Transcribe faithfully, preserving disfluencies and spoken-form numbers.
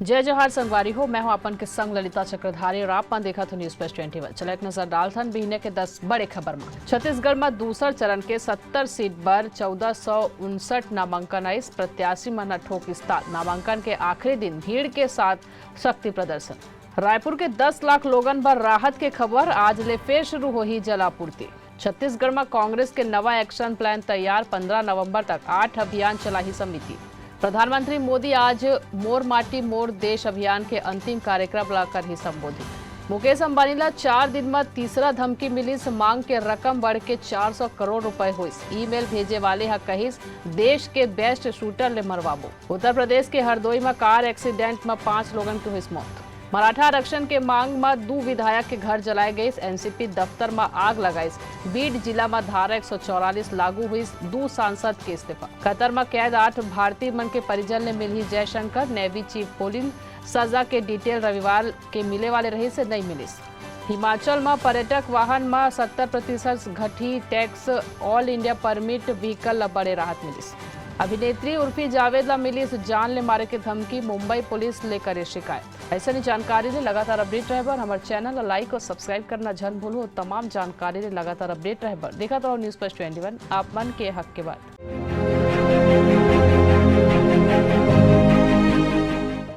जय जोहार संगवारी हो, मैं हूं आपन के संग ललिता चक्रधारी और आप मन देखत हो News Flash twenty one। चला एक नजर डालथन बिहने के दस बड़े खबर म। छत्तीसगढ़ म दूसर चरण के सत्तर सीट बर चौदह सौ उनसठ नामांकन आइस, प्रत्याशी मन ह ठोकिस ताल। नामांकन के आखिरी दिन भीड़ के साथ शक्ति प्रदर्शन। रायपुर के दस लाख लोगन बर राहत के खबर, आज ले फेर शुरू होही जल आपूर्ति। छत्तीसगढ़ म कांग्रेस के नवा action plan तैयार, पंद्रह नवंबर तक आठ अभियान चलाही समिति। प्रधानमंत्री मोदी आज मोर माटी मोर देश अभियान के अंतिम कार्यक्रम ला करही संबोधित। मुकेश अंबानी ला चार दिन म तीसरा धमकी मिलिस, मांग के रकम बढ़ के चार सौ करोड़ रुपए होइस। Email भेजे वाले ह कहिस, देश के best shooter ले मरवाबो। उत्तर प्रदेश के हरदोई म car accident म पांच लोगन के होइस मौत। मराठा आरक्षण के मांग म दू विधायक के घर जलाए गइस, एनसीपी दफ्तर म आग लगाइस। बीड जिला म धारा एक सौ चौवालीस लागू हुइस, दू सांसद के इस्तीफा। कतर म कैद आठ भारतीय मन के परिजन ले मिलही जयशंकर, Navy chief बोलिन, सजा के detail रविवार के मिले वाले रहिस, नइ मिलिस। हिमाचल म पर्यटक वाहन म सत्तर प्रतिशत घटही tax, All India permit vehicle ल बड़े राहत मिलिस। अभिनेत्री उर्फी जावेद ला मिलिस जान ले मारे के धमकी, मुंबई पुलिस ले करे शिकायत। अइसने जानकारी ले लगातार update रहे बर हमर channel ला like और subscribe करना झन भूलू। तमाम जानकारी ले लगातार update रहे बर देखत रहो News Flash twenty one, आप मन के हक के बात।